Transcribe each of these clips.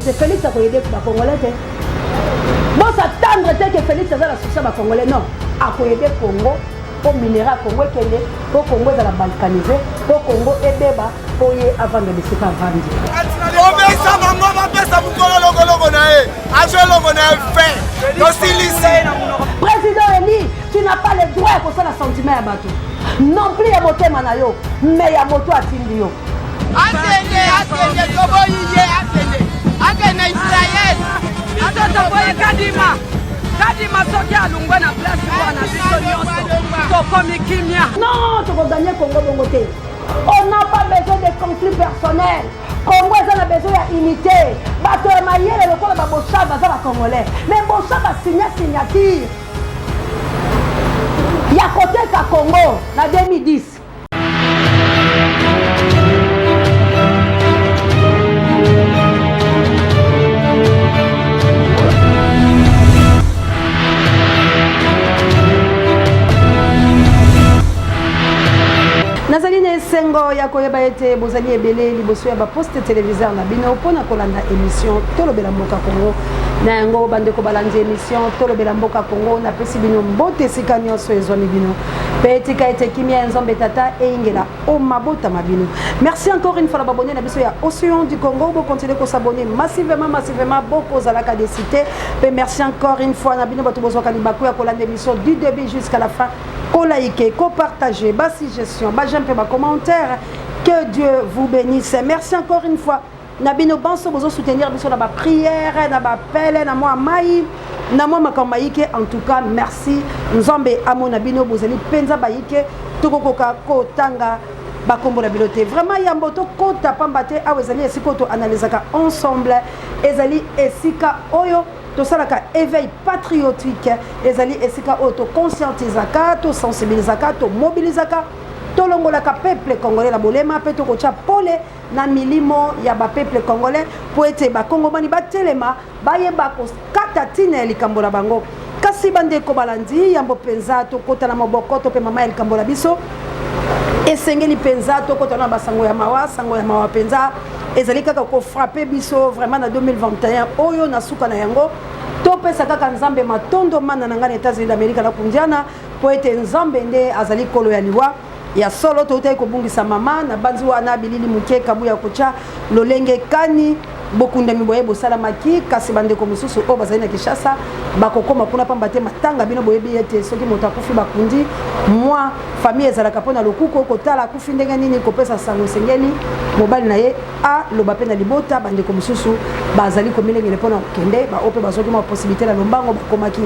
Te Felix akoyede ba congolais te. Bo s'attendre te que Felix aza na souci ya ba congolais non. Akoyede Congo po minerais ya Congo ekende, po Congo ezala balkanise, po Congo ebeba, po ye avanda bisika avandi. Obesa bango bapesa mokolo lokoloko na ye azwa eloko na ye fin tosilisi. Président Eli, tu n'as pas le droit ya kosala sentiment ya bato non plus ya motema na yo mais ya moto atindi yo. Akende, akende, toboyi ye, akende, akende Israël. Biso toboyi Kadima. Kadima soki alungwe na place wana biso nyonso tokomi kimia. Non, tokoganye Congo bongo te. On n'a pas besoin de conflit personnel. Congo eza na besoin ya unité. Bato ya mayele lokola ba Boshab baza ba Congolais. Mais Boshab asigna signature ya koteka Congo na 2010. Nazali na esengo ya koyeba ete bozali ebele liboso ya baposte televiseur na bino mpo na kolanda emission Tolobela Mboka Congo. Na yango bandeko balandi emission Tolobela Mboka Congo, napesi bino mbote esika nyonso ezwami bino. Pe tika ete kimia ya Nzambe Tata eyingela o mabota ma bino. Merci encore une fois na babonne na biso ya Océan du Congo. Bo continuer ko s'abonner massivement, massivement. Boko zalaka de cité. Pe merci encore une fois na bino bato bozwaka libaku ya kolanda émission du début jusqu'à la fin. Ko liker, ko partager, ba suggestions, ba j'aime pe ba commentaires. Que Dieu vous bénisse. Merci encore une fois. Na bino banso bozo soutenir biso na ba prière, na ba appel, na mwa mai, na mwa makambo mayike. En tout cas, merci. Nzambe amona bino bozali penza bayike tokokoka kotanga bakombo na bino te. Vraiment yambo tokota pamba te awa ezali esika oyo toanalysaka ensemble, ezali esika oyo tosalaka éveil patriotique, ezali esika oyo toconscientisaka, tosensibilisaka, tomobilisaka, tolongolaka peuple congolais na bolema mpe tokotia pole na milimo ya ba peuple congolais mpo ete bakongomani batelema bayeba kokata ntina ya likambo na bango. Kasi bandeko balandi, yambo mpenza tokota na moboko to mpe mama ya likambo na biso, esengeli mpenza tokota na basango ya mawa. Sango ya mawa mpenza ezali kaka kofrape biso vraiment na 2021 oyo na suka na yango topesa kaka Nzambe matondo mana na ngai na Etats-Unis d'Amerique na Kundiana mpo ete Nzambe nde azali kolo ya liwa. Ya solo toutaki kobungisa mama na banzi wana bilili moke kabuya kotya lolenge kani bokundami boye bosalamaki, kasi bandeko mosusu oyo bazali na Kinshasa bakokoma kuna pamba te matanga bino boyebi ete soki moto akufi bakundi mwa famille ezalaka mpo na lokuko kotala akufi ndenge nini kopesa sango esengeli mobali na ye aloba mpe na libota. Bandeko mosusu bazali komilengele mpo na kokende, baoyo mpe bazwaki mwa possibilité na lombango bakomaki.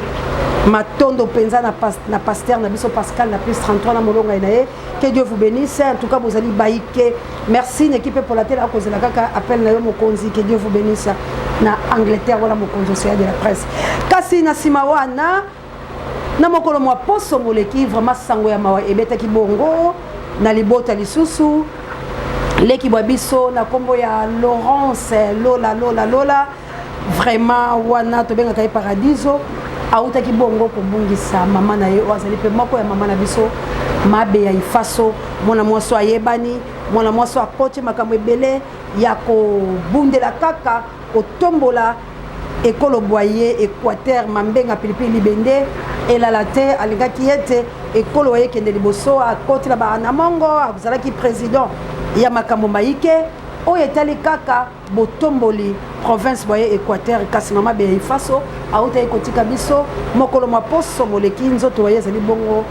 Matondo mpenza na, pas, na pasteur na biso Pascal na plus 33 na molongai na ye. Que Dieu vous bénisse. En tout cas bozali baike. Merci na équipe Polatela akozela kaka appel na yo mokonzi. Que Dieu vous bénisse na Angleterre wana mokonzi océan de la presse. Kasi na sima wana na mokolo mwa poso moleki vraiment sango ya mawa ebetaki bongo na libota lisusu leki bwa biso na kombo ya Laurence Lola Lola Lola vraiment wana tobengaka ye Paradiso autaki bongo kobungisa mama na ye oyo azali mpe moko ya mama na biso Mabe ya Ifaso, mwana mwasi ayebani, mwana mwasi akoti makambo ebele ya kobundela kaka kotombola ekolo bwa ye Equateur, Mambenga pilipili libende elala te, alingaki ete ekolo ye ekende liboso. Akoti na ba Anamongo, azalaki president ya makambo mayike oyo etali kaka botomboli province bwa ye Equateur. Kasi mama Beya Ifaso autaki kotika biso mokolo mwa poso moleki. Nzoto wa ye ezali bongo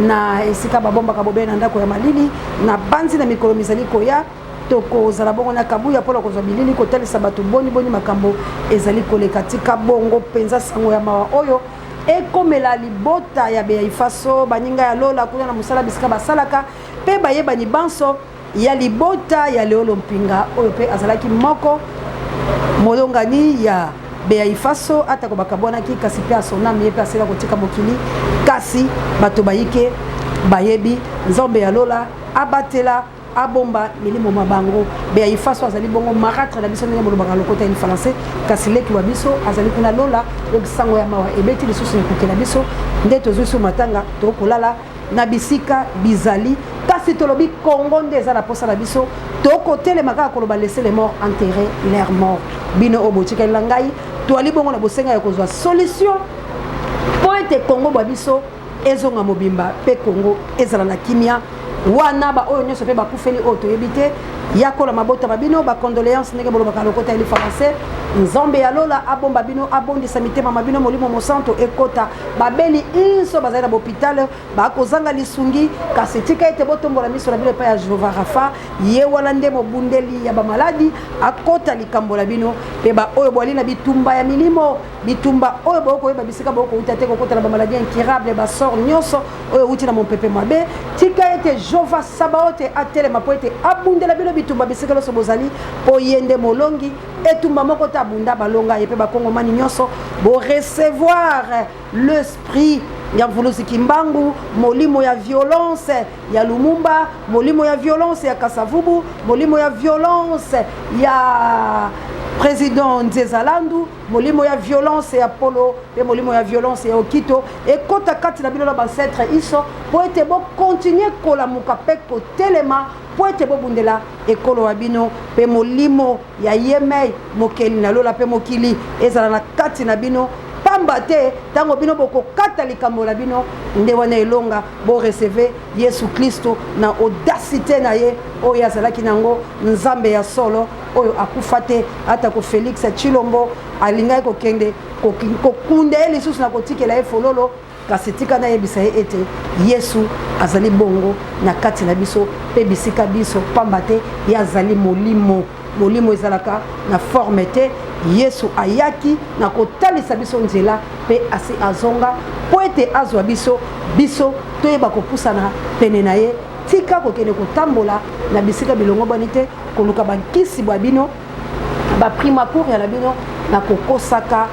na esika babombaka bobele na ndako ya malili. Na banzi na mikolo mizali koya tokozala bongo na Kabuya mpo na kozwa bilili kotalisa bato boni boni makambo ezali koleka. Tika bongo mpenza sango ya mawa oyo ekomela libota ya Beya Ifaso, baninga ya Lola kuna na mosala bisika basalaka mpe bayebani banso ya libota ya Leolo Mpinga oyo mpe azalaki moko molongani ya Beya Ifaso, atako bakabwanaki, kasi mpe asonami ye mpe asila kotika mokili, kasi bato bayike bayebi Nzambe ya Lola abatela abomba milimo ma bango. Beya Ifaso azali bongo maratre na biso ndenge bolobaka lokota ya lifalanse, kasi leki wa biso azali kuna Lola. Donc sango ya mawa ebeti lisusu na ekuke na biso, nde tozwi su matanga tokolala na bisika bizali, kasi tolobi Congo nde eza na posa na biso. Tokotelema kaka koloba laisser les morts enterrer leurs morts. Bino oyo botikali na ngai, toali bongo na bosenga ya kozwa solution mpo ete Congo bwa biso ezonga mobimba mpe Congo ezala na kimia. Wana baoyo nyonso mpe bakufeli oyo toyebi te, yakola mabota ma bino, bacondoléance ndenge bolobaka lokota ya lifalanse. Nzambe ya lola abomba bino, abondisa mitema ma bino, molimo mosanto ekota babeli inso bazali na bopital bakozanga lisungi, kasi tika ete botombola miso na bino epai ya Jehova Rafa, ye wana nde mobundeli ya bamaladi, akota likambo na bino. Mpe baoyo boali na bitumba ya milimo, bitumba oyo bokoyeba bisika bokouta te, kokota na bamaladi incurable, basort nyonso oyo euti na mompepe mabe, tika ete Jehova Sabaote atelema mpo ete abundela bino bitumba bisika nyonso bozali, mpo ye nde molongi etumba moko te abunda balonga ye. Mpe bakongomani nyonso borecevoir l'esprit ya Mvuluzi Kimbangu, molimo ya violence ya Lumumba, molimo ya violence ya Kasavubu, molimo ya violence ya président Nzezalandu, molimo ya violence ya Polo mpe molimo ya violence ya Okito ekota kati na bino na bancetre iso, mpo ete bokontinue kolamuka mpe kotelema mpo ete bobundela ekolo ya bino, mpe molimo ya yemei mokeli na lola mpe mokili ezala na kati na bino, pamba te ntango bino bokokata likambo na bino nde wana elonga. Boreceve Yesu Klisto na audacité na ye oyo azalaki nango, Nzambe ya solo oyo akufa te, atako Félix Tshilombo alingaki kokende kokunda ye lisusu na kotikela ye fololo. Kasi tika nayebisa ye ete Yesu azali bongo na kati na biso mpe bisika biso, pamba te ye azali molimo. Molimo ezalaka na forme te. Yesu ayaki na kotalisa biso nzela mpe asi azonga mpo ete azwa biso, biso toyeba kopusana pene na ye. Tika kokende kotambola na bisika bilongobani te, koluka bankisi bwa bino, baprimakuria na bino, na kokosaka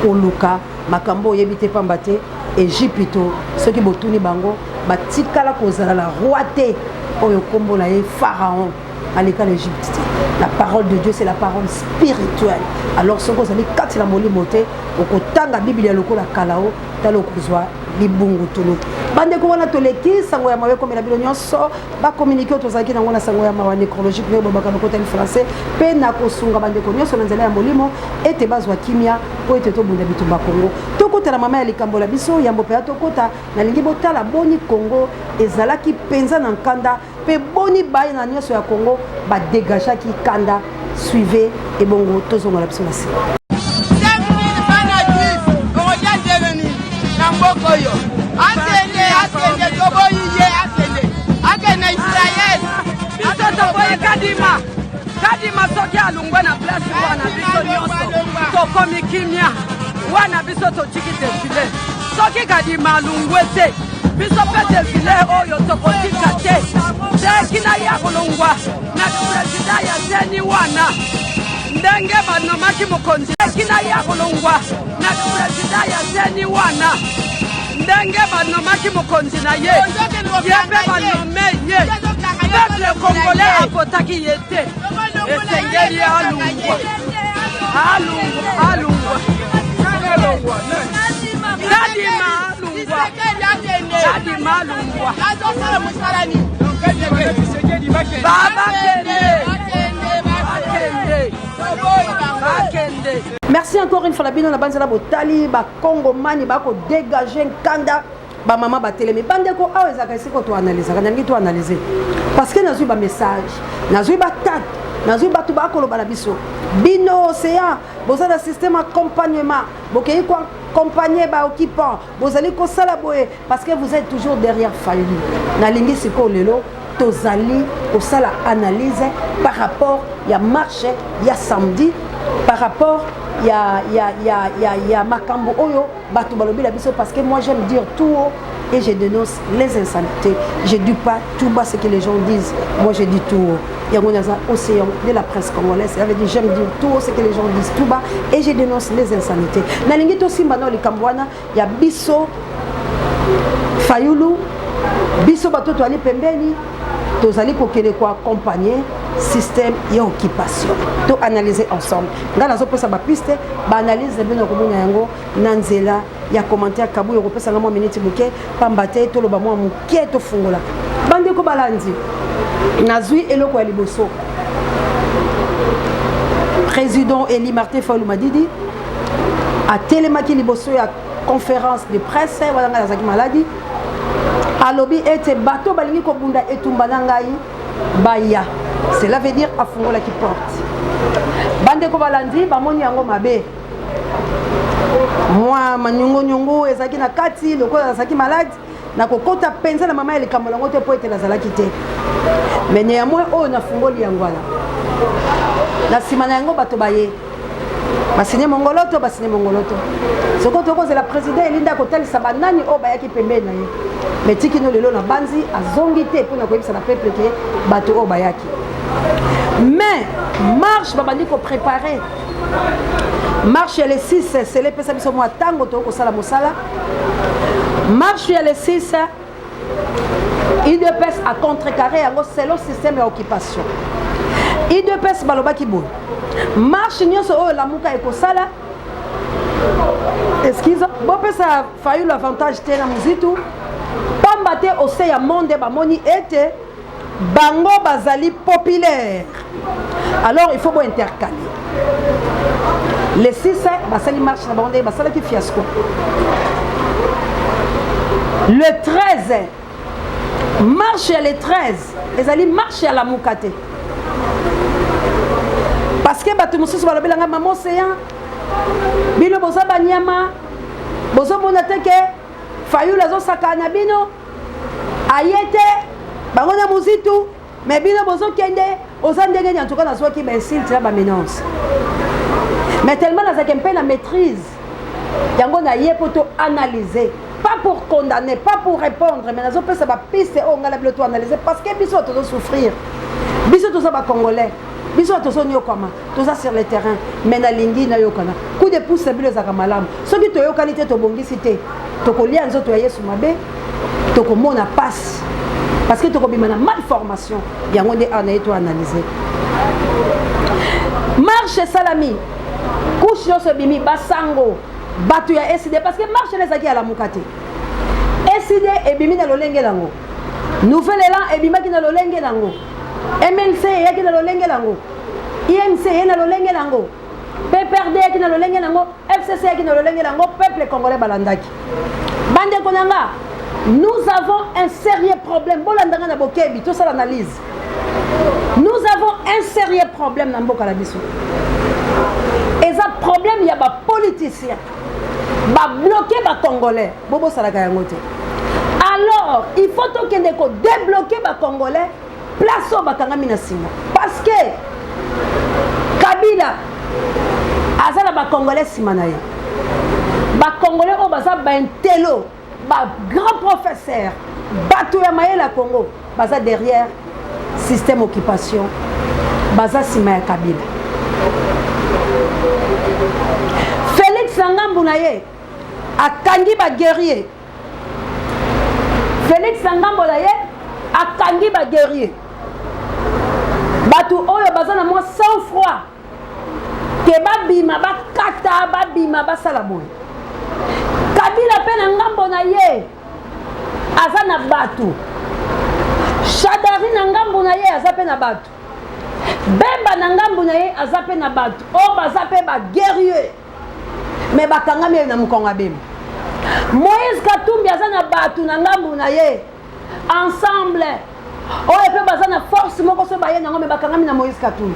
koluka makambo oyebi te, pamba te Ejipito, soki botuni bango, batikala kozala na roi te oyo nkombo na ye Pharaon aleka na Egypte te. La parole de Dieu, c'est la parole spirituelle. Alors soki ozali kati na molimo te, okotanga Biblia lokola kalao, tala okozwa libungutulu. Bandeko, wana toleki sango ya mawa ekomela bino nyonso, bacommuniqué oyo tozalaki nango na sango ya mawa nécrologique ndenge bolobaka lokota ya français, mpe na kosunga bandeko nyonso na nzela ya molimo ete bazwa kimia mpo ete tobunda bitumba Kongo. Tokota na mama ya likambo la biso. Yambo mpenza tokota, nalingi botala boni Kongo ezalaki mpenza na nkanda mpe boni bana nyonso ya Kongo badegageaki kanda. Suivez ebongo tozongola biso na nsima. Na mboka oyo akende, akende, toboyi ye, akende, akende na Israel. Biso toboyi Kadima. Kadima soki alongwe na place wana, biso nyonso tokomi kimia. Wana biso totiki défilé. Soki Kadima alongwe te, biso mpe défilé oyo tokotika te. Tekina ya kolongwa na président ya CENI wana, ndenge banomaki mokonzi. Tekina ya kolongwa na président ya CENI wana, ndenge banomaki mokonzi na ye, ye mpe banome ye. Peuple congolais avotaki ye te, esengeli alungwa, alungwa, alungwa. Kadima alungwa, Kadima alungwa. Babakende, bakende, bakende. Merci encore une fois na bino na banzela botali. Bakongomani bakodégage nkanda, bamama batelemi. Bandeko, awa ezalaka esika toanalizaka. Nalingi toanalyse parce que nazwi bamessage, nazwi batag, nazwi bato bakoloba na biso: bino océan boza na système accompagnement, bokei koaccompagne baoccupant, bozali kosala boye parce que vous êtes toujours derrière Fayulu. Nalingi sikoyo lelo tozali kosala analyse par rapport ya marche ya samedi, par rapport ya makambo oyo bato balobi na biso, parce que moi, j'aime dire tout haut et je dénonce les insanités. Je dis pas tout bas ce que les gens disent, moi je dis tout haut. Yango naza océan de la presse congolaise, ça veut dire j'aime dire tout haut ce que les gens disent tout bas et je dénonce les insanités. Nalingi tosimba na likambo wana ya biso Fayulu. Biso bato toali pembeni, tozali kokende koaccompagner système ya occupation. To analyser ensemble. Ngai nazopesa bapiste, baanalyse na bino komona yango na nzela ya commentaire. Kabuya okopesanga mwa miniti moke, pamba te toloba mwa moke, tofungola. Bandeko balandi, nazwi eloko ya liboso. Président Eli Martin Fayulu Madidi atelemaki liboso ya conférence de presse wana ngai nazalaki maladi, alobi ete bato balingi kobunda etumba na ngai baya. Cela veut dire afungolaki porte. Bandeko balandi bamoni yango mabe, mwa manyongonyongo ezalaki na kati. Lokola nazalaki maladi, nakokota mpenza na mama ya likambo yango te mpo ete nazalaki te. Mais néanmoins, oyo nafungoli yango wana, na nsima na yango bato baye basine mongoloto, basine mongoloto. Soko tokozela président elinda kotalisa banani oyo bayaki pembeni na ye, mais tikino lelo na banzi azongi te mpona koyebisa na peuple ke bato oyo bayaki. Mais marche, babandi kopréparer marche ya le 6. Sele epesa biso mwa ntango, tokoki kosala mosala. Marche ya le 6, UDPS a contrecarré yango selon système ya occupation. UDPS balobaki boye: marche nyonso oyo Lamuka ekosala, excuse, bopesa Fayulu avantage te na Mozitu, pamba te ose ya monde bamoni ete bango bazali populaire, alors il faut bointercaler. Le 6, basali marche na bango ndenge basalaki fiasco. Le 13, marche ya le 13 ezali marche ya Lamuka te, parce que bato mosusu balobelanga: "Mama Océan, bino boza banyama, bozomona te ke Fayulu azosakana na bino, aye te bango na Mozitu, mais bino bozokende, oza ndenge nini?" En tout cas, nazwaki bainsulte na bamenaces, mais tellement nazalaki mpe na maîtrise yango, na ye mpo to analyser, pas pour condamner, pas pour répondre, mais nazopesa bapiste oyo ngai na bino to analyser, parce que biso tozosouffrir, biso toza bacongolais, biso tozonyokwama, toza sur le terrain. Mais nalingi nayokana coup de pouce na bino ezalaka malamu. Soki toyokani te, tobongisi te, tokolia nzoto ya Yesu mabe, tokomona pasi, parce que tokobima na malformation. Yango nde awa na ye to analyse. Marche esalami, couche nyonso ebimi, basango, bato ya ECiDé, parce que marche wana ezalaki ya Lamuka te. ECiDé ebimi na lolenge nango, Nouvel Élan ebimaki na lolenge nango, MLC eyaki na lolenge nango, UNC eye na lolenge nango, PPRD eyaki na lolenge nango, FCC eyaki na lolenge nango. Peuple congolais balandaki. Bandeko na nga, nous avons un sérieux problème. Bolandanga na bokebi, tosala analyse. Nous avons un sérieux problème na mboka na biso. Eza problème ya bapoliticien, babloquer bacongolais. Bobosalaka yango te. Alors il faut tokende kodébloquer bacongolais place oyo bakangami na nsima, parce que Kabila aza na bacongolais nsima na ye, bacongolais oyo baza baintello, bagrand professeur, bato ya mayele ya Congo baza derrière système occupation, baza nsima ya Kabila. Félix na ngambu na ye akangi baguerrier. Félix na ngambo na ye akangi baguerrier, bato oyo baza na mwa sang froid ke babima, bakata, babima, basala boye. Kabila mpe na ngambo na ye aza na bato. Shadari na ngambo na ye aza mpe na bato. Bemba na ngambo na ye aza mpe na bato oyo baza mpe baguerrier, mais bakangami na mokongo ya Bemba. Moïse Katumbi aza na bato na ngambo na ye, ensemble oyo mpe baza na force moko so baye nango, mais bakangami na Moïse Katumbi.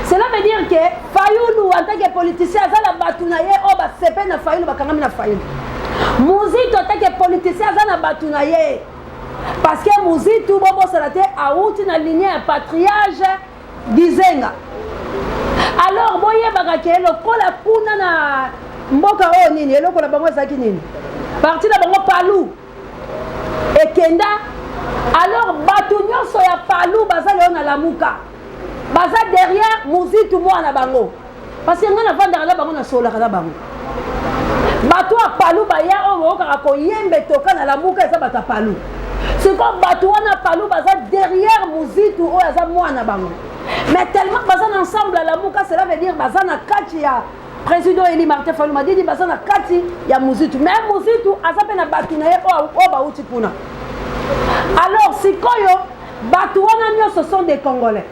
Cela veut dire que Fayulu en tant que politicien aza na bato na ye oyo basepe na Fayulu, bakangami na Fayulu. Muzito en tant que politicien aza na bato na ye, parce que Muzitu, bobosana te, awuti na ligne ya patriarche Gizenga. Alors boyebaka ke lokola kuna na mboka oyo nini, eloko na bango ezalaki nini, parti na bango Palu ekenda. Alors bato nyonso ya Palu baza lelo na Lamuka, baza derrière Muzitu mwana bango, parce que ngai navandaka na bango, nasololaka na bango. Bato ya Palu baya oyo boyokaka koyemba etoka na Lamuka, eza bato ya Palu. Sikoyo bato wana Palu baza derrière Muzitu oyo aza mwana bango, mais tellement baza na ensemble ya Lamuka, cela veut dire baza na kati ya président Eli Martin Fayulu Madidi, baza na kati ya Muzitu. Mais Muzitu aza mpe na bato na ye oyo bauti kuna. Alors sikoyo bato wana nyonso sont des Congolais.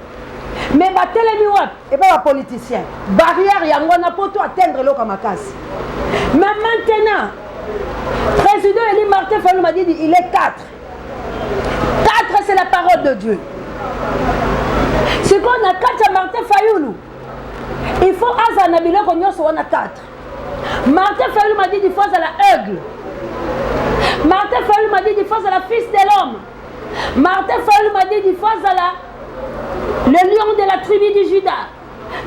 Mais batelemi wapi? Epa ba politiciens. Barrière yango wana mpo to atteindre eloko ya makasi. Mais maintenant, président élu Martin Fayulu Madidi, il est 4. 4, c'est la parole de Dieu. Sikoyo na kati ya Martin Fayulu, il faut azala na biloko nyonso wana 4. Martin Fayulu Madidi, il faut azala aigle. Martin Fayulu Madidi, il faut azala fils de l'homme. Martin Fayulu Madidi, il faut azala le lion de la tribu du Juda.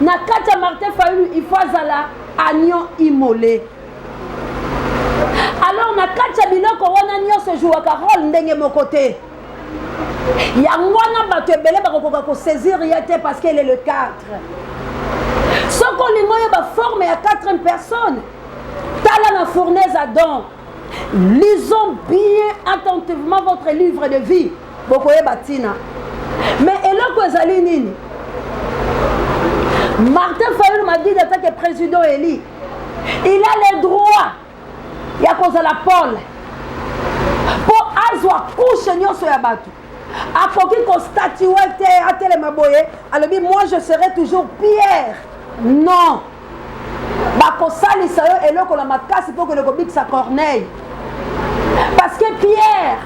Na kati ya Martin Fayulu, il faut azala agneau immolé. Alors na kati ya biloko wana nyonso ejouaka rôle ndenge moko te. Yango wana bato ebele bakokoka kosaisir ye te parce qu'elle est le 4. Soki olingi oyeba forme ya 4 personne, tala na fournaise à dents. Lisons bien attentivement votre livre de vie. Bokoyeba tina. Mais eloko ezali nini? Martin Fayulu Madidi en tant que président élu, il a le droit ya kozala Paul mpo azwa couche nyonso ya bato. Akoki kostatue te, atelema boye alobi moi je serai toujours Pierre. Non, bakosalisa yo eloko na makasi mpo okende kobikisa Corneille, parce que Pierre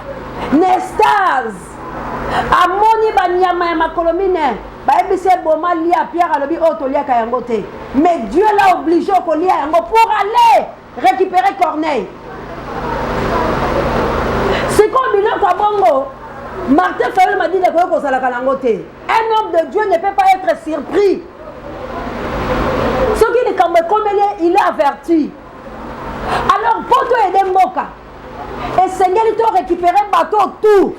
Nestase amoni banyama ya makolo mine, bayebisi eboma lia. Pierre alobi oyo toliaka yango te, mais Dieu l'a obligé okolia yango pour aller récupérer Corneille. Sikoyo biloko ya bongo Martin Fayulu Madidi akoki kozalaka nango te. Un homme de Dieu ne peut pas être surpris. Soki likambo ekomeli ye, il est averti. Alors mpo toyede mboka, esengeli to récupérer bato tout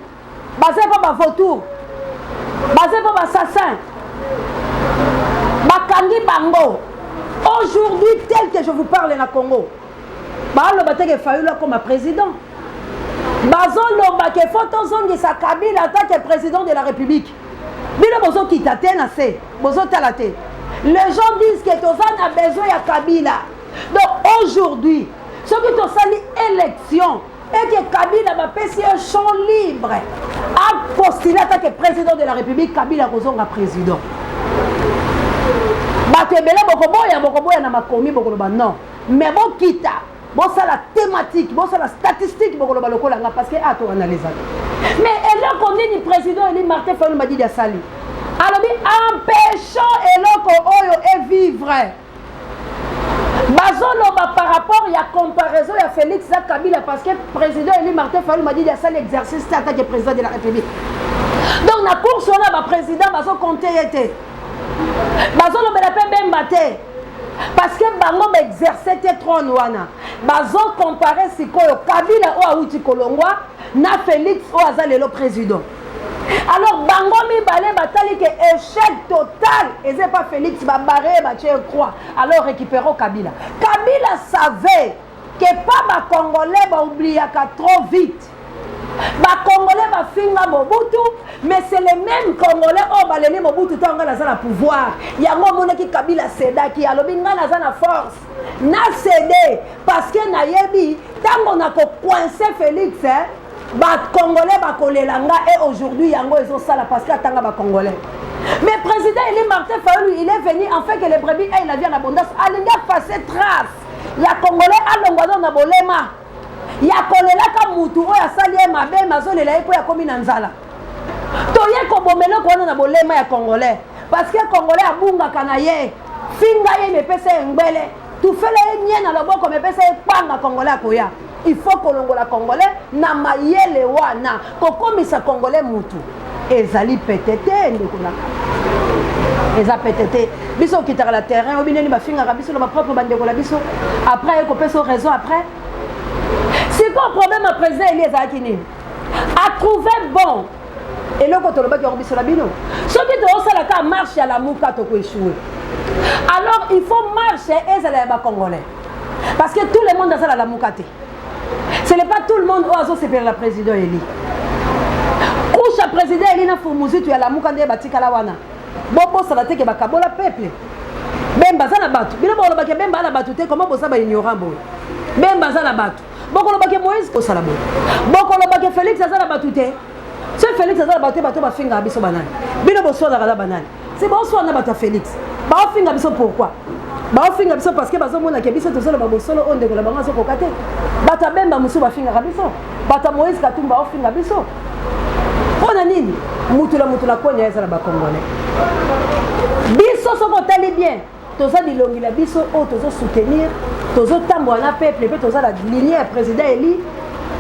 baza mpo bavautour, baza mpo bassassin, bakangi bango. Aujourd'hui, tel que je vous parle, na Congo baloba te ke Fayulu akoma président, bazoloba ke faut tozongisa Kabila en tant que président de la République. Bino bozokita te na se, bozotala te. Les gens disent que toza na besoin ya Kabila. Donc aujourd'hui, soki tosali élection et que Kabila bapesi ye champ libre apostule en tant que président de la République, Kabila akozonga président. Bato ebele bokoboya, bokoboya na makomi, bokoloba non, mais bokita bosala thématique, bosala statistique, bokoloba lokola nga, parce que a to analysaka. Mais eloko nini président élu Martin Fayulu Madidi asali? Alobi empêchant eloko oyo evivre. Bazoloba par rapport ya comparaison ya Félix na Kabila, parce que président élu Martin Fayulu Madidi asali exercice te en tant que président de la République. Donc na course wana baprésident bazocompte ye te, bazolobela mpe Bemba te, parce que bango baexerce te trône wana. Bazocompare sikoyo Kabila oyo awuti kolongwa na Félix oyo aza lelo président. Alors bango mibale batali ke échec total eza epa Félix, babarre ye, batie ye croix. Alors récupérons Kabila. Kabila savait que pas bacongolais baoubliaka trop vite. Bacongolais bafinga Mobutu, mais c'est les mêmes Congolais oyo baleli Mobutu ntango ngai naza na pouvoir. Yango omonaki Kabila cédaki, alobi ngai naza na force, na cédé parce que nayebi ntango nakocoince Félix, bacongolais bakolela nga. Et aujourd'hui yango ezosala, parce que atanga bacongolais. Mais président élu Martin Fayulu, il est venu afin que les brebis aient la vie en abondance. Alingi aface trace ya Congolais, alongwa nano na bolema ya kolelaka mutu oyo asali ye mabe, mazolela ye mpo akomi na nzala. Toye koboma eloko wana na bolema ya Congolais, parce que Congolais abungaka na ye. Finga ye, mepesa ye ngbele, tufela ye nye na loboko, mepesa ye kpanga, Congolais akoya. Il faut kolongola Congolais na mayele wana. Kokomisa Congolais mutu ezali pete te, ndeko na, eza pete te. Biso okitaka na terrain, oyebi ndeni bafingaka biso na bapropre bandeko na biso. Après aye kopesa raison. Après sikoyo problème ya président élu ezalaki nini? Atrouve bon eloko tolobaki yango biso na bino: soki tozosala kaka marche ya Lamuka, tokoéchouer. Alors il faut marche ezala ya bacongolais, parce que tout le monde azala Lamuka te. Ce n'est pas tout le monde oyo azosepela na président élu. Couche ya président élu na Fumuzitu ya Lamuka nde batikala wana. Bobosana te ke bakabola peuple. Bemba aza na bato, bino bokolobaki Bemba aza na bato te. Comment boza baignorant boye? Bemba aza na bato, bokolobaki Moïse kosala boye, bokolobaki Félix aza na bato te. So Félix aza na bato te, bato bafingaka biso banani? Bino boswanaka na banani? Se baoswana bato ya Félix baofinga biso. Pourquoi baofinga biso? Parce que bazomona ke biso tozoloba bosolo oyo ndeko na bango azokoka te. Bato ya Bemba mosusu bafingaka biso, bato ya Moïse Katumbi baofinga biso. Mpo na nini? Mutu na mutu na konya eza na bacongolais. Biso soki otali bien, toza bilongi na biso oyo tozosoutenir, tozotambola na peuple mpe toza na ligne ya président eli,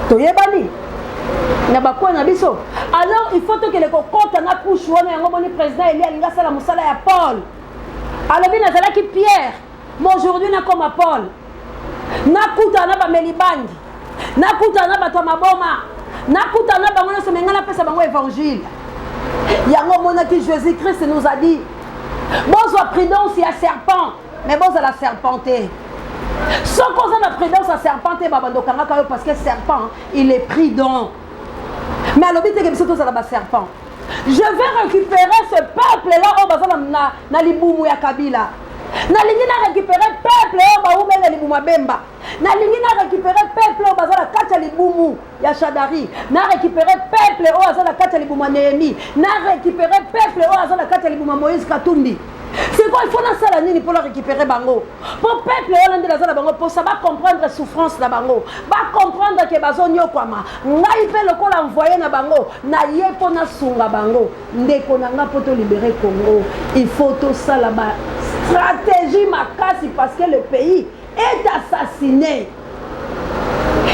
toyebani na bacoin na biso. Alors il faut tokende kokɔta na couche wana. Yango moni président eli alingi asala mosala ya Paul. Alobi: "Nazalaki Pierre, mais aujourd'hui nakoma Paul. Nakutana na bameli bangi, nakutana na bato ya maboma, nakutana na bango nyonso, me ngai napesa bango évangile." Yango omonaki, Jésus Christ nous a dit: "Bozwa prudence ya serpent, mais bozala serpent te." Soki oza na prudence ya serpent te, babando okangaka yo, parce que serpent, il est prudent. Mais alobi teke biso tozala baserpent. Je vais récupérer ce peuple là oyo baza na libumu ya Kabila. Nalingi na récupérer peuple oyo baumeli na libumu ya Bemba. Nalingi na récupérer peuple oyo baza na kati ya libumu ya Shadari. Na récupérer peuple oyo aza na kati ya libumu ya Nehemi. Na récupérer peuple oyo aza na kati ya libumu ya Moïse Katumbi. Sikoyo il faut nasala nini mpona récupérer bango? Mpo peuple wana nde naza na bango mposa bacomprendre souffrance na bango, bacomprendre ke bazonyokwama. Ngai mpe lokola envoyé na bango, naye mpo nasunga bango. Ndeko na nga, mpo tolibérer Congo, il faut tosala bastratégie makasi, parce que le pays est assassiné.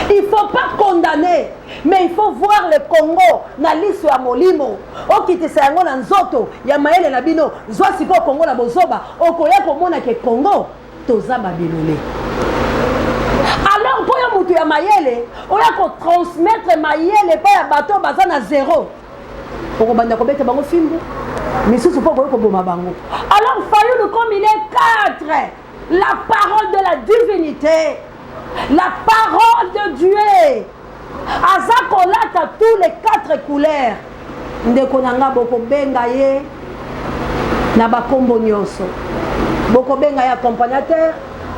Il faut pas condamner, mais il faut voir le Congo na liso ya molimo, okitisa yango na nzoto ya mayele na bino. Zwa sikoyo Congo na bozoba, okoya komona ke Congo toza babilole. Alors mpo yo moto ya mayele oya kotransmettre mayele epai ya bato baza na zéro, okobanda kobeta bango fimbu misusu mpo okoki koboma bango. Alors Fayulu, comme il est 4, la parole de la divinité, la parole de Dieu, aza kolata tous les quatre couleurs. Ndeko na nga, bokobenga ye na bakombo nyonso, bokobenga ye accompagnateur,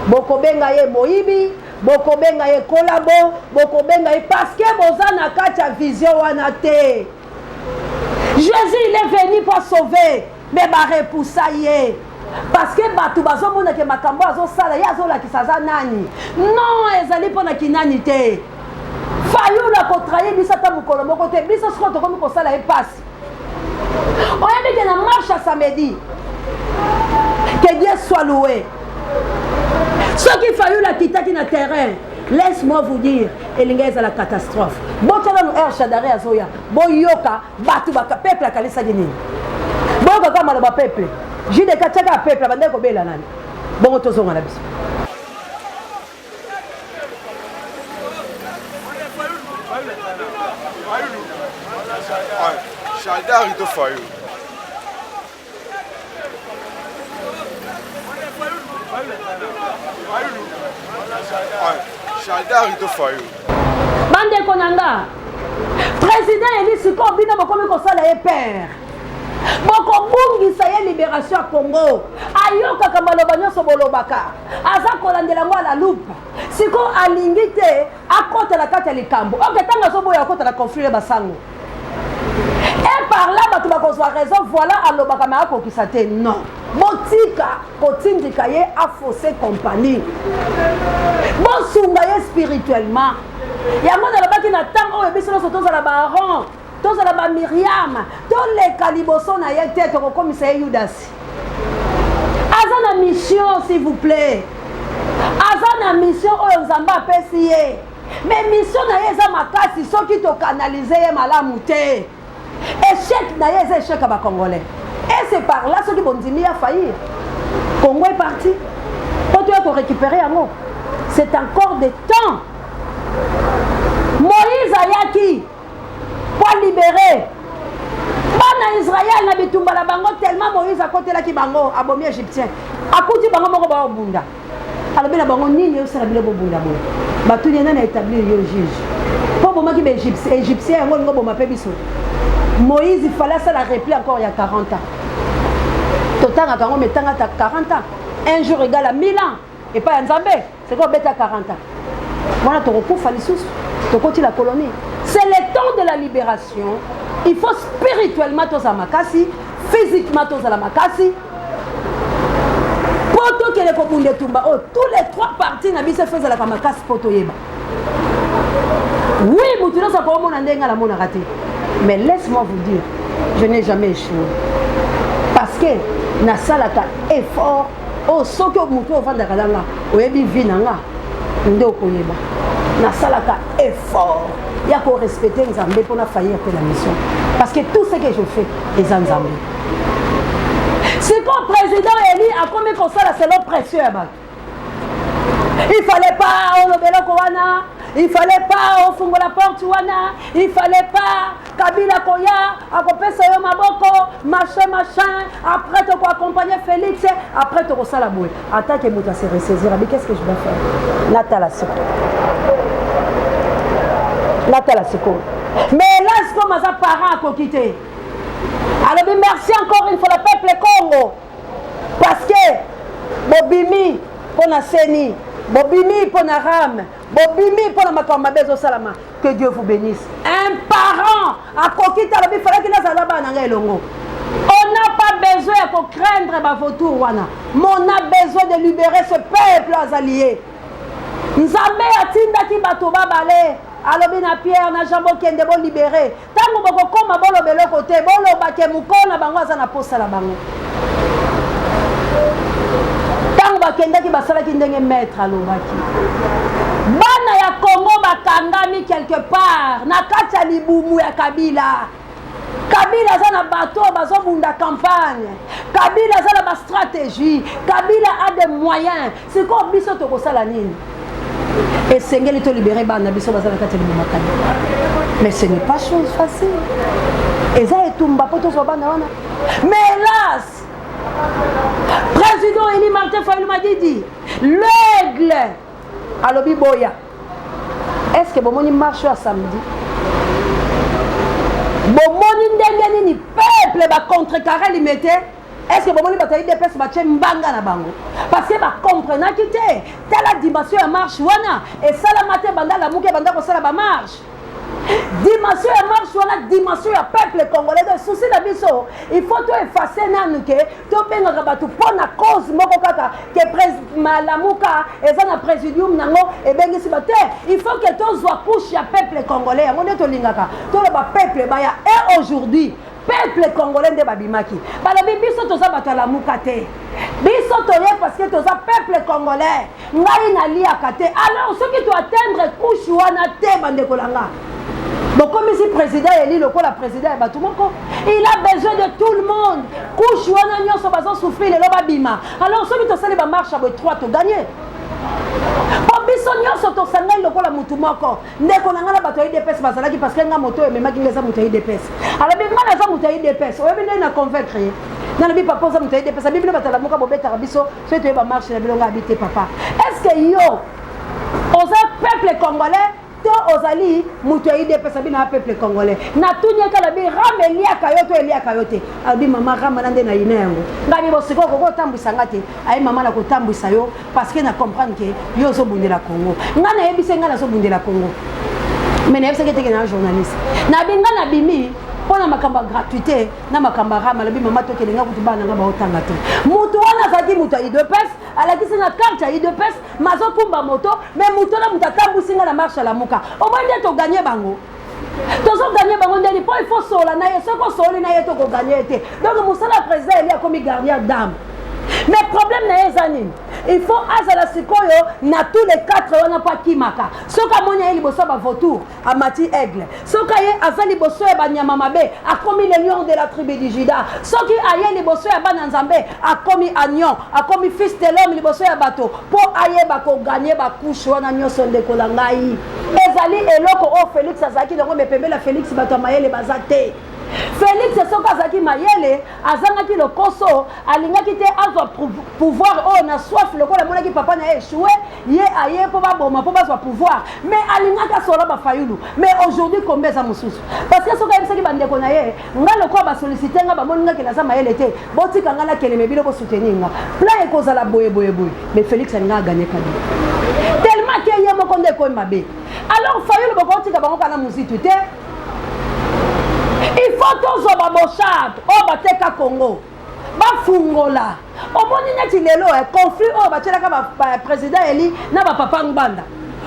bokobenga ye moyibi, bokobenga ye collabo, bokobenga ye, parce que boza na kati ya vision wana te. Jésus, il est venu pour sauver, mais barepousser ye, parce que bato bazomonake makambo azosala ye, azolakisa aza nani. Non, ezali mpo na kinani te. Fayulu akotrahir biso ata mokolo moko te. Biso sikoyo tokomi kosala ye mpasi. Oyebi ke na marche ya samedi, que Dieu soit loué, soki Fayulu akitaki na terrain, laisse-moi vous dire, elingi ezala catastrophe. Botya nanu air Shadari azoya, boyoka bato, peuple akalisaki nini. Boyoka kaka maloba peuple. Jideka tiaka ya peuple abandaki kobela nani. Bongo tozonga na biso. Shadari to Fayulu. Shadari to Fayulu. Bandeko na nga, président eli sikoyo bino bokomi kosala ye père, bokobungisa ye libération ya Congo. Ayokaka maloba nyonso bolobaka, aza kolandela yango à la loupe. Sikoyo alingi te akɔta na kati ya likambo. Ok, ntango azoboya akɔta na conflit basango e par là, bato bakozwa raison. Voilà, alobaka me akokisa te. Non, botika kotindika ye afausse compagnie, bosunga ye spirituellement. Yango nalobaki na ntango oyo biso nyonso tozala baAaron, tozala baMiriam, toleka liboso na ye te, tokokomisa ye Yudasi. Aza na mission, s'il vous plaît, aza na mission oyo Nzambe apesi ye. Mais mission na ye eza makasi. Soki tokanalize ye malamu te, échec na ye eza échec ya bacongolais. Et c'est par là, soki bondimi ya faillir, Congo est parti. Mpo toya korécupérer yango, c'est encore de temps. Moïse ayaki po alibérer bana Israel na bitumba na bango. Tellement Moïse akotelaki bango, abomi Égyptien, akuti bango moko baobunda. Alobi na bango: "Nini osala bino bobunda boye?" Batuni: "Nani aétablir yo juge? Mpo obomaki baÉgyptien, yango olingo oboma mpe biso?" Moïse fallait asala repli encore ya 40 ans. Totangaka yango, metanga ta 40 ans, un jour égal à 1000 ans epai ya Nzambe. Sikoyo obeta 40 ans wana, tokokufa lisusu, tokoti la colonie. C'est le temps de la libération. Il faut spirituellement tozala makasi. Physiquement tozala makasi mpo tokende kobunda etumba oyo. Tous les trois parties na biso efo ezalaka makasi mpo toyeba. Oui, motu nyonso akomona ndenge nga namonaka te, mais laisse-moi vous dire, je n'ai jamais échoué parce que nasalaka effort oyo. Soki motu ovandaka na nga, oyebi vie na nga nde okoyeba nasalaka effort ya korespecter Nzambe mpona faillir te na mission, parce que tout ce que je fais eza Nzambe. Sikoyo président élu akomi kosala selon pression ya bato. Il fallait pas oloba eloko wana, il fallait pas ofungola porte wana, il fallait pas Kabila koya akopesa yo maboko, machin machin. Après tokoaccompagner Félix, après tokosala boye. Atake moto ase ressaisir, abi: "Qu'est ce que je dois faire?" Natala sikoyo, natala sikoyo. Mais hélas, comme aza parent, akoki te. Alobi: "Merci encore une fois le peuple Congo, parce que bobimi mpo na seni, bobimi mpo na rame, bobimi mpo na makambo mabe ezosalama. Que Dieu vous bénisse." Un parent akoki te. Alobi: "Falaki nazala bana na ngai elongo." On n'a pas besoin ya kocraindre bavautour wana, mais on a besoin de libérer ce peuple. Azali ye Nzambe atindaki bato babale, alobi na Pierre na Jean: "Bokende bolibérer. Ntango bokokóma, boloba eloko te, bolobake mokolo na bango aza na posa na bango." Ntango bakendaki, basalaki ndenge maître alobaki. Bana ya Kongo bakangami quelque part na kati ya libumu ya Kabila. Kabila aza na bato oyo bazobunda campagne, Kabila aza na bastratégie, Kabila a des moyens. Sikoyo biso tokosala nini? Esengeli tolibérer bana na biso baza na kati ya libumu ya Kabila, mais ce n'est pas chose facile. Eza etumba mpo tozwa bana wana. Mais hélas, président élu Martin Fayulu Madidi, l'aigle, alobi boya. Est ce que bomoni marche ya samedi? Bomoni ndenge nini peuple bacontrecarrer Limete? Est ce que bomoni bato ya UDPS batie mbanga na bango? Parce que bacomprenaki te. Tala dimension ya marche wana, esalama te banda Lamuki banda kosala bamarche. Dimension ya marche wana, dimension ya peuple congolais. Donc souci na biso, il faut toeffacer nanu ke tobengaka bato mpo na cause moko kaka ke Malamuka eza na présidium nango ebengisi bato te. Il faut ke tozwa couche ya peuple congolais. Yango nde tolingaka toloba, peuple baya. Et aujourd'hui peuple congolais nde babimaki, balobi: "Biso toza bato ya Lamuka te, biso toye parce que toza peuple congolais. Ngai naliaka te." Alors soki toatteindre couche wana te, bandeko na nga, bokomisi président élu lokola président ya bato moko. Il a besoin de tout le monde. Couche wana nyonso bazosouffrir lelo babima. Alors soki tosali bamarche ya boye 3, togagner, mpo biso nyonso tosangani lokola mutu moko. Ndeko na ngai na bato ya UDPS bazalaki, parce que nga moto oyo ememaki nga eza moto ya UDPS. Alobi: "Ngai naza moto ya UDPS." Oyebi ndenge na convaincre ye? Nalobi: "Papa, oza moto ya UDPS." Abi: "Bino bato Lamuka bobetaka biso soki toyeba marche na bino." Ngai abi: "Te papa, est ce que yo oza peuple congolais to ozali moto ya UDPS?" Abi: "Na peuple congolais." Natuni eka, alobi: "Rame eliaka yo to eliaka yo te?" Alobi: "Mama, rame na nde na yina yango." Ngai bo sikoyo koko otambwisa nga te. Aye: "Mama, na kotambwisa yo parce que na comprendre ke yo ozobundela Congo." Ngai nayebisi: "Ngai nazobundela Congo, mais nayebisaki teke na journaliste nabi ngai nabimi mpo na makambo ya gratuité na makambo ya rame." Alobi: "Mama, tokende. Nga kutu bana nga baotanga te." Mutu wana azalaki moto ya UDPS, alakisi na carte ya UDPS, mazokumba moto. Mais moto na moto atambwisi nga na marche. Alamuka omoi nde togagner bango, tozogagner bango ndeni? Mpo il faut sola na ye. Soki osoli na ye, tokogagner ye te. Donc mosala ya président élu, akomi gardien d'âme. Mais problème na ye eza nini? Il faut azala sikoyo na tous les quatre wana mpo akimaka. Soki amoni aye liboso ya bavautour, amati aigle. Soki aye aza liboso ya banyama mabe, akomi le lion de la tribu du Juda. Soki aye liboso ya bana Nzambe, akomi agneau, akomi fils de l'homme liboso ya bato, mpo ayeba kogagner bacouche wana nyonso. Ndeko na ngai, ezali eloko oyo Félix azalaki nango. Mais pembeni ya Félix, bato ya mayele baza te. Félix soki azalaki mayele, azangaki lokoso, alingaki te azwa pouvoir oyo na soif lokola amonaki papa na ye échoué. Ye aye mpo baboma, mpo bazwa pouvoir, mais alingaki asola bafayulu. Mais aujourd'hui kombe eza mosusu, parce que soki ayebisaki bandeko na ye: "Nga lokola basolliciter nga, bamoni ngaki naza mayele te, botika nga nakeleme, bino bosoutenir nga, plan ekozala boye boye boye." Mais Félix alinga agagner Kabila tellement ke ye moko nde ekoyi mabe. Alors Fayulu, bokotika bango kana mozitu te. Il faut Mpo tozwa baboshab oyo bateka Congo, bafungola. Omoni neti lelo eh, conflit oyo batielaka baprésident ba eli na bapapa Ngbanda,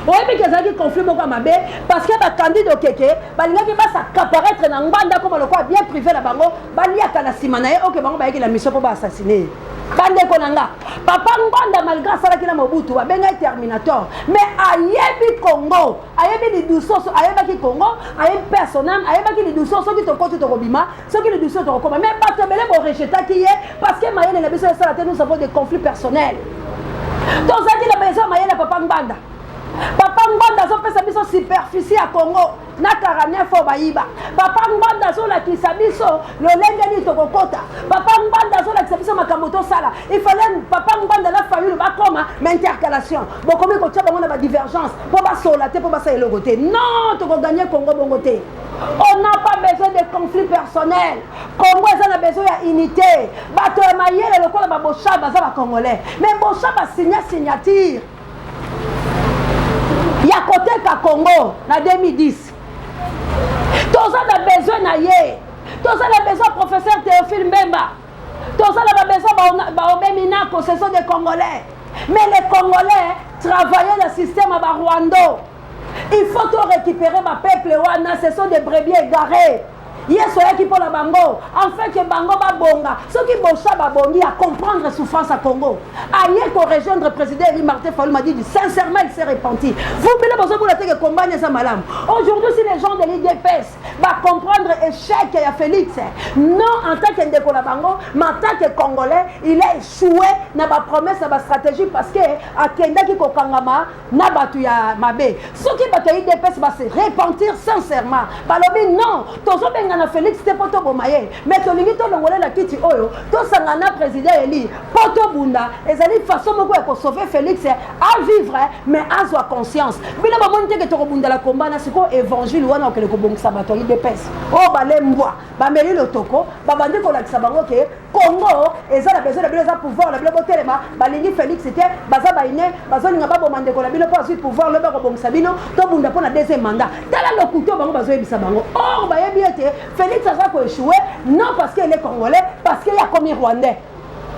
oyebi ke ezalaki conflit moko ya mabe, parce que bacandide okeke balingaki bas'accaparer na Ngbanda koma lokola bien privé na bango, baliaka na nsima na ye. Oke bango bayaki na mission mpo baassassiner ye. Bandeko na nga, papa Ngbanda, malgré asalaki na Mobutu, babengai terminator, mais ayebi Congo, ayebi lidusu. Ayebaki Congo, ayebi personnel, ayebaki lidusu. Soki tokoti, tokobima, soki lidusu, tokokoma. Mais bato ebele borejetaki ye parce que mayele na biso esala te. Nous avons des conflits personnels. Tozalaki na besoin mayele ya papa Ngbanda. Papa Ngbanda azopesa biso superficie ya Congo na 49 oyo bayiba. Papa Ngbanda azolakisa biso lolenge nini tokokota. Papa Ngbanda azolakisa biso makambo tosala. Ifale papa Ngbanda na Fayulu bakoma ma intercalation. Bokomi kotia bango na badivergence mpo basola te, mpo basala eloko te. Non, tokogagner Congo bongo te. On n'a pas besoin de conflit personnel. Congo eza na besoin ya unité. Bato ya mayele lokola baboshab baza bacongolais, mais Boshab asinya signature ya koteka Congo na 2010. Toza na besoin na ye. Toza na besoin professeur Théophile Mbemba, toza na babesoin baobe Minako. Ce sont des Congolais, mais les Congolais travaillaient le système ya barwando. Il faut to récupérer bapeuple wana. Ce sont des brebis égarés. Yesu ayaki mpo na bango afin ke bango babonga. Soki Boshab babongi ya comprendre souffrance ya Congo, aye korejoindre président élu Martin Fayulu Madidi, sincèrement il s'est repenti. Vous bino bozomona te ke kombani eza malamu. Aujourd'hui, si les gens de l'UDPS bacomprendre échec ya Félix, non en tant que ndeko na bango, mais en tant que Congolais, il a échoué na bapromesse, na bastratégie, parce que akendaki kokangama na bato ya mabe. Soki bato ya UDPS base repentir sincèrement, balobi non, tozobengana Félix te mpo toboma ye, mais tolingi tolongolela kiti oyo, tosanga na président élu mpo tobunda, ezali façon moko ya kosauver Félix à vivre, mais azwa conscience. Bino bamoni teke tokobundela komba na sikoyo évangile wana, okende kobongisa bato ya UDPS oyo balembwa, bameli lotoko, babandi kolakisa bango ke Congo eza na besoin na bino, eza pouvoir na bino, botelema. Balingi Félix te, baza baine, bazolinga baboma ndeko na bino mpo azwi pouvoir. Lobi akobongisa bino, tobunda mpo na deuxième mandat. Tala lokuta bango bazoyebisa bango. Or bayebi ete Félix aza koéchouer, non parce que il est Congolais, parce que ye akomi Rwandais,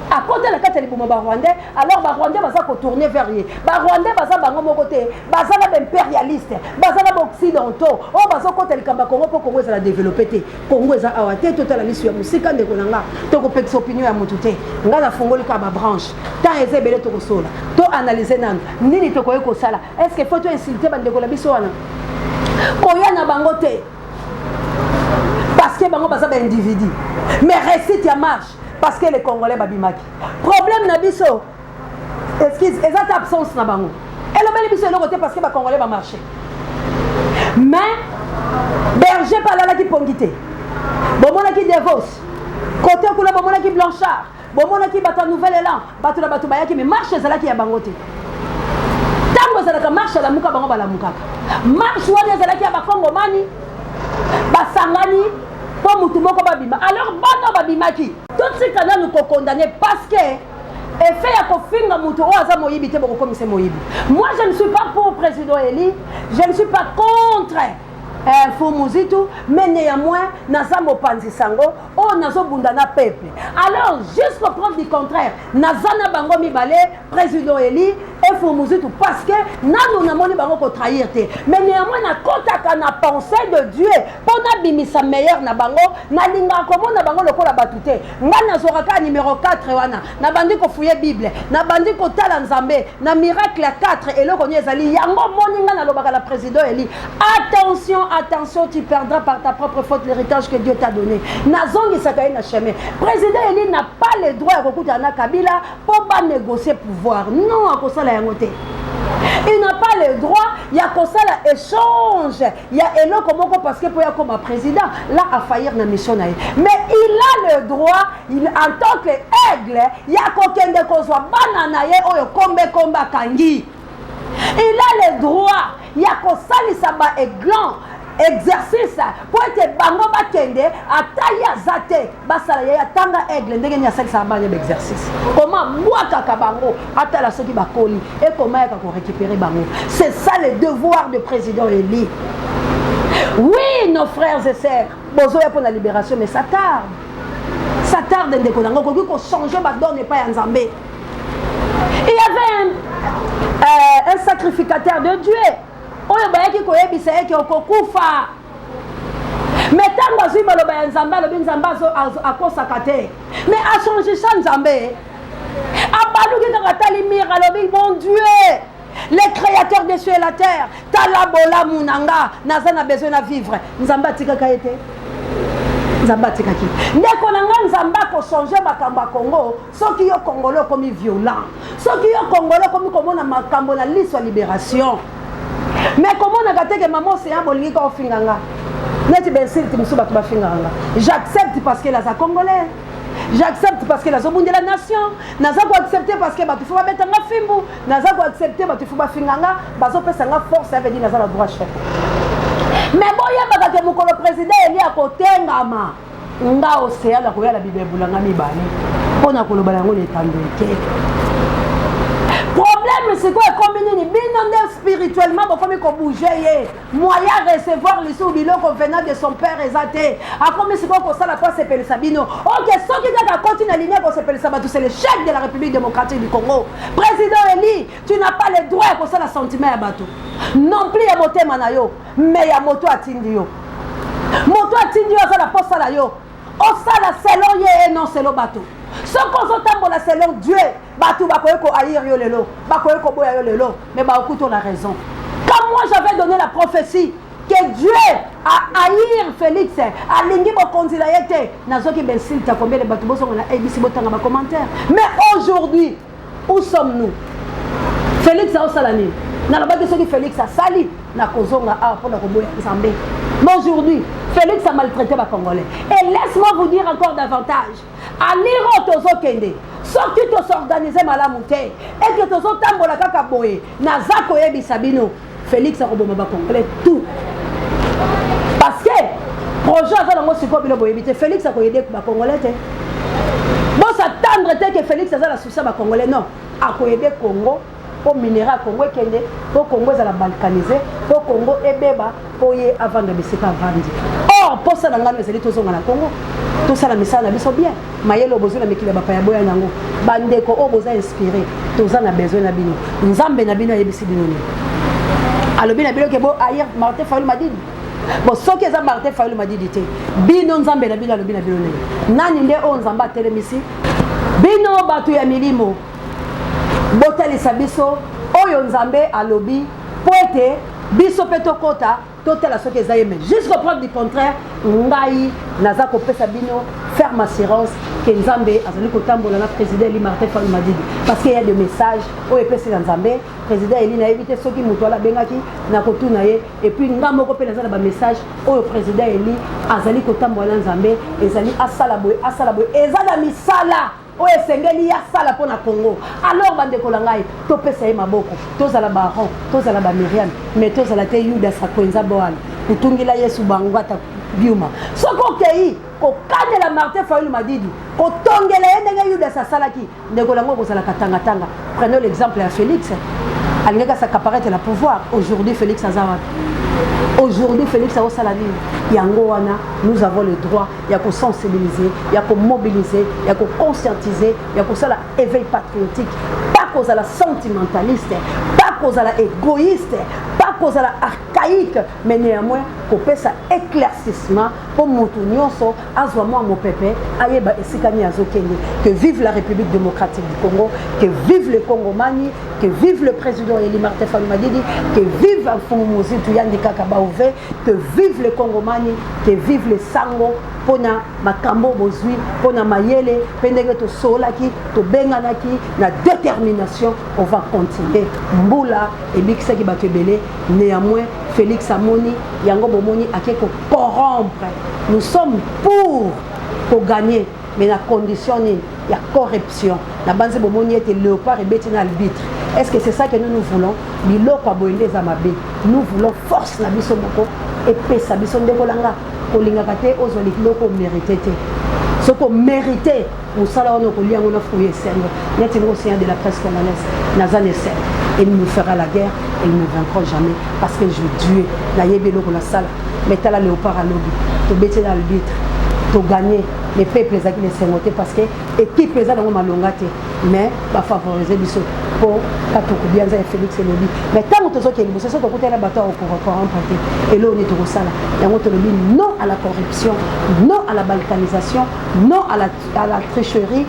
akota na kati ya libuma barwandais. Alors Barwandais baza kotourner vers ye. Barwandais baza bango moko te, baza na baimpérialiste, baza na baoccidentaux oyo bazokota likambo ya Congo mpo Congo ezala développé te. Congo eza awa te. Totala miso ya mosika. Ndeko na nga, tokopekisa opinion ya motu te. Nga nafungoli kaka babranche. Temps eza ebele, tokosola, to analyse nanu nini tokoki kosala. Est ce que faut to insulte bandeko na biso wana? Koya na bango te, parce que bango baza baindividu. Mais réussite ya marche, parce que les Congolais babimaki. Problème na biso, excuse, eza te absence na bango elobeli biso eloko te, parce que Bacongolais bamarché. Mais berger mpe alalaki pongi te. Bomonaki Devos kote kuna, bomonaki Blanchard, bomonaki bato ya Nouvel Élan, bato na bato bayaki, mais marche ezalaki ya bango te. Ntango ezalaka marche alamuka, bango balamukaka. Marche wana ezalaki ya Bakongomani basangani mpo mutu moko babima. Alors bana babimaki, totika nanu kokondamner, parce que effet ya kofinga moto oyo aza moyibi te, bokokomisa moyibi. Moi, je ne suis pas pour président élu, je ne suis pas contre Mfumu, mais néanmoins naza mopanzi sango oyo nazobunda na peuple. Alors jusqu'au preuve du contraire, naza na bango mibale, président élu et Mfumu, parce que nanu namoni bango kotrahir te. Mais néanmoins nakɔtaka na pensée de Dieu mpo nabimisa meilleur na bango. Nalingaka komona bango lokola bato te. Ngai nazwaka kaka numéro 4 wana, nabandi kofouiller Bible, nabandi kotala Nzambe na miracle ya 4, eloko nini ezali yango. Moni ngai nalobaka na président élu: attention, attention, tu perdras par ta propre faute l'héritage que Dieu t'a donné. Nazongisaka ye na chemin. Président élu n'a pas le droit ya kokutana na Kabila mpo banégocier pouvoir. Non, akosala yango te. Il n'a pas le droit ya kosala échange ya eloko moko, parce que mpo ya koma président là, afaillir na mission na ye. Mais il a le droit, il, en tant que aigle, ya kokende kozwa bana na ye oyo kombe kombe akangi. Il a le droit ya kosalisa baaiglon exercice mpo ete bango bakende, ata ye aza te, basala ye. Atanga aigle ndenge nini asalisaka bana baexercice, koma abwakaka bango, atala soki bakoli, ekoma yaka korécupérer bango. C'est ça le devoir de président élu. Oui, nos frères et sœurs, bozoya mpo na libération, mais ça tarde. Ça tarde, ndeko na nga, okoki kochanger badone epai ya Nzambe. Il y avait un sacrificateur de Dieu oyo bayaki koyebisa ye ke okokufa. Mais ntango azwi maloba ya Nzambe, alobi Nzambe akosaka te. Mais achangisa Nzambe. Abaluki kaka tali mire, alobi mon Dieu, le créateur des cieux et la terre, tala bolamu na nga, naza na besoin na vivre. Nzambe atikaka ye te. Nzambe atikaki. Ndeko na nga, Nzambe akochange makambo ya Congo soki yo Congolais okomi violent, soki yo Congolais okomi komona makambo na liso ya libération. Mais komonaka te ke mama Océan bolingi ka ofinga nga neti bensilte mosusu bato bafingaka nga. J'accepte parce que naza Congolais, j'accepte parce que nazobundela nation, naza koaccepte parce que bato fo babeta nga fimbu, naza koaccepte bato fo bafinga nga, bazopesa nga force, ya vedi naza na droit chef. Mais boyebaka ke mokolo président eli akotengama, nga Océan nakoya na bibebula nga mibale mpo na koloba yango na etando eke. Problème sikoyo ekomi nini? Bino nde spirituellement bokomi kobouge ye, moyen recevoir lisusu biloko venant de son père eza te. Akomi sikoyo kosala po asepelisa bino. Ok, soki kaka akoti na ligne kosepelisa bato, c'est le chef de la République démocratique du Congo. Président Eli, tu n'as pas le droit ya kosala sentiment ya bato non plus ya motema na yo, mais ya moto atindi yo. Moto atindi yo aza na posala yo osala selon ye et non selon bato. Soki ozotambola selon Dieu, bato bakoki kohaïr yo lelo, bakoki koboya yo lelo, mais bakokuta na raison. Quand moi j'avais donné la prophétie que Dieu a haïr Félix, alingi bokonzi na ye te, nazwaki bensilte combien de bato bozonga na ABC, botanga bacommentaire. Mais aujourd'hui, où sommes-nous? Félix aosala nini? Nalobaki soki Félix asali, nakozonga awa mpona koboya Nzambe. Mais aujourd'hui, Félix a maltraité bacongolais. Et laisse-moi vous dire encore davantage, aliro tozokende, soki tosorganize malamu te, eke tozotambola kaka boye, naza koyebisa bino, Félix akoboma bacongolais tout, parce que projet aza nango sikoyo, bino boyebi te. Félix akoaider bacongolais te. Bos'attendre te ke Félix aza na souci ya bacongolais. Non, akoaider Congo mpo minerai ya Congo ekende, mpo Congo ezala balkanisé, mpo Congo ebeba, mpo ye avanda bisika avandi. Or mposa na ngano ezali tozonga na Congo, tosala misala na biso bien. Mayele oyo bozwi na mikili ya bapaya, boya nango. Bandeko oyo boza inspiré, toza na besoin na bino. Nzambe na bino ayebisi bino nini? Alobi na bino ke bo haïr Martin Fayulu Madidi. Bon, soki eza Martin Fayulu Madidi te, bino Nzambe na bino alobi na bino nini? Nani nde oyo Nzambe atelemisi bino? Bato ya milimo, botalisa biso oyo Nzambe alobi mpo ete biso mpe tokɔta totala soki eza ye. Mais jusqu'au preuve du contraire, ngai naza kopesa bino ferme assurance ke Nzambe azali kotambola na président Eli Martin Fayulu Madidi, parce que y a des messages oyo epesi na Nzambe président Eli. Nayebi te soki moto wana abengaki na kotuna ye. Et puis nga moko mpe naza na bamessage oyo président Eli azali kotambola na Nzambe, ezali asala boye, asala boye, eza na misala oyo esengeli ye asala mpo na Congo. Alors bandeko na ngai, topesa ye maboko, tozala baron, tozala bamiriam, mais tozala te Yudas akwenza boana kotungila Yesu bango ata biuma. Soki okei kokanela Martin Fayulu Madidi, kotongela ye ndenge Yudas asalaki, ndeko nango okozalaka tangatanga. Prenons l'exemple ya Félix, alingaki as'accaparer la pouvoir. Aujourd'hui Félix aza wapi? Aujourd'hui Félix aosala nini? Yango wana nous avons le droit ya kosensibiliser, ya komobiliser, ya koconscientiser, ya kosala éveil patriotique. Pas kozala sentimentaliste, pas kozala égoïste, pas kozala archaïque, mais néanmoins kopesa éclaircissement mpo moto nyonso azwa mwa mopepe, ayeba esika nini azokende. Que vive la République démocratique du Congo, que vive le Congomani, que vive le président Eli Martin Fayulu Madidi, que vive Mfumu Mozitu Yandi Kaka Baove, que vive le Congomani, que vive le sango mpona makambo bozwi, mpona mayele mpe ndenge tosolaki, tobenganaki na détermination. On va continuer. Mbula ebikisaki bato ebele. Néanmoins Félix amoni yango, bomoni ake kocorrompre. Nous sommes pour kogagner, mais na condition nini? Ya corruption. Na banzi bomoni ete léopard ebeti na arbitre. Est ce que c'est ça que nous nous voulons? Biloko ya boye nde eza mabe. Nous voulons force na biso moko epesa biso. Ndeko langa, kolingaka te ozwa biloko omérite te. Soki omérite mosala wana, okolia yango na fruit esengo. Neti ngo océan de la presse congolaise, naza na esengo. Il me fera la guerre, il ne me vaincra jamais, parce que je Dieu nayebi eloko nasala. Mais tala Léopard alobi, tobeti na arbitre, togagner, mais peuple ezalaki na esengo te parce que équipe eza nango malonga te, mais bafavoriser biso mpo katuku bianza ya Félix elobi. Mais ntango tozokende liboso, so tokutana bato ya kocorrompre te, eloko nini tokosala yango? Tolobi non à la corruption, non à la balkanisation, non à la tricherie,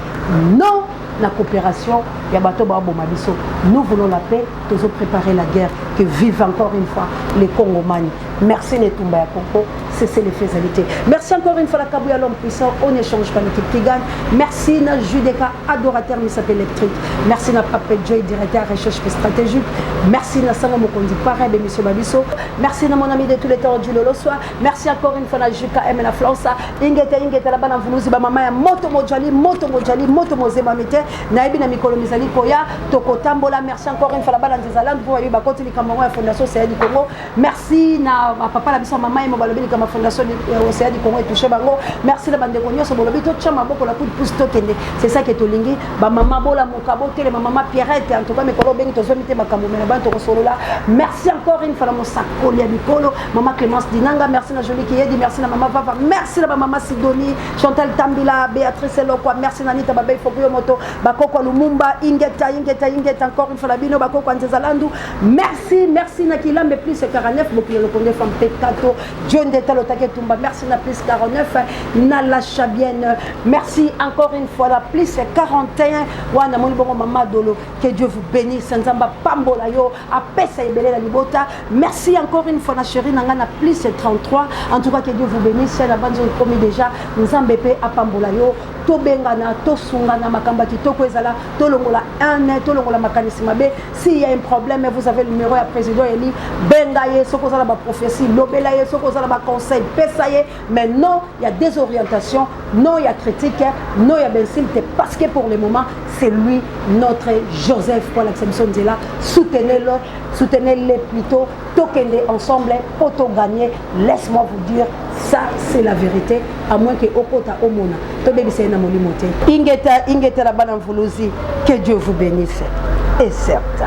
non na coopération ya bato baboma biso. Nous voulons la paix, tozo préparer la guerre. Que vive encore une fois les Congomani! Merci netumba ya Congo, cessez les faisabilités. Merci encore une fois la Kabouya, l'homme puissant. On n'échange pas l'équipe qui gagne. Merci na Judeka, adorateur Misap électrique. Merci na Pape Joy, directeur recherche stratégique. Merci na Sango Mokondi, parrain de Monsieur Babiso. Merci na mon ami de tous les temps, Julio Loswa. Merci encore une fois na Juka M na Flansa. Ingeta ingeta la bana mvuluzi ba mama ya moto mojali moto mojali moto mozema mite nayebi na mikolo mizali koya tokotambola. Merci encore une fois la bana Nzezaland mpo bayebi bakoti likambo yango ya Fondation Océan du Congo. Merci na papa na biso, mama yemo, balobi likambo ya Fondation Océan du Congo etouche bango. Merci na bandeko nyonso bolobi totya maboko la coup de pouce, tokende. C'est ça ke tolingi. Bamama bolamuka, botelema. Mama Pierrette, en tout cas mikolo obengi, tozwami te makambo me na bana tokosolola. Merci encore une fois na mosakoli ya mikolo, mama Clémence Dinanga. Merci na Joli Kiyedi, merci na mama Vava, merci na bamama Sidoni, Chantal Tambila, Béatrice Elokwa. Merci na Nita Babei Fokuyo Moto, bakoko Lumumba. Ingeta ingeta ingeta encore une fois na bino bakoko ya Nzezalandu. Merci, merci na Kilambe plus 49 bokilo lokonde femme pekato John Ndeta Lotake Tumba. Merci na plus 49 na La Chabienne. Merci encore une fois la plus 41 wana moni bongo mama Dolo. Que Dieu vous bénisse, Nzamba pambola yo, apesa ebele na libota. Merci encore une fois na chérie nanga na plus 33. En tout cas, que Dieu vous bénisse. Na banzo komi déjà, Nzambe pe apambola yo. Tobengana, tosungana, makambo ya kitoko ezala, tolongola un, tolongola makanisi mabe. S'il y a un problème, vous avez le numéro ya président Eli, benga ye. Soki ozala baprophétie, lobela ye. Soki ozala baconseil, pesa ye. Mais non il y a des orientations, non il y a critique, non il y a bainsulte, parce que pour le moment c'est lui notre Joseph Paul biso nzela. Soutenez-le, soutenez-le plutôt. Tokende ensemble po togagner. Laisse-moi vous dire, ça c'est la vérité, à moins que okota omona tobebisa ye na molimo te. Ingeta ingeta na bana mvuluzi, que Dieu vous bénisse. Et certes.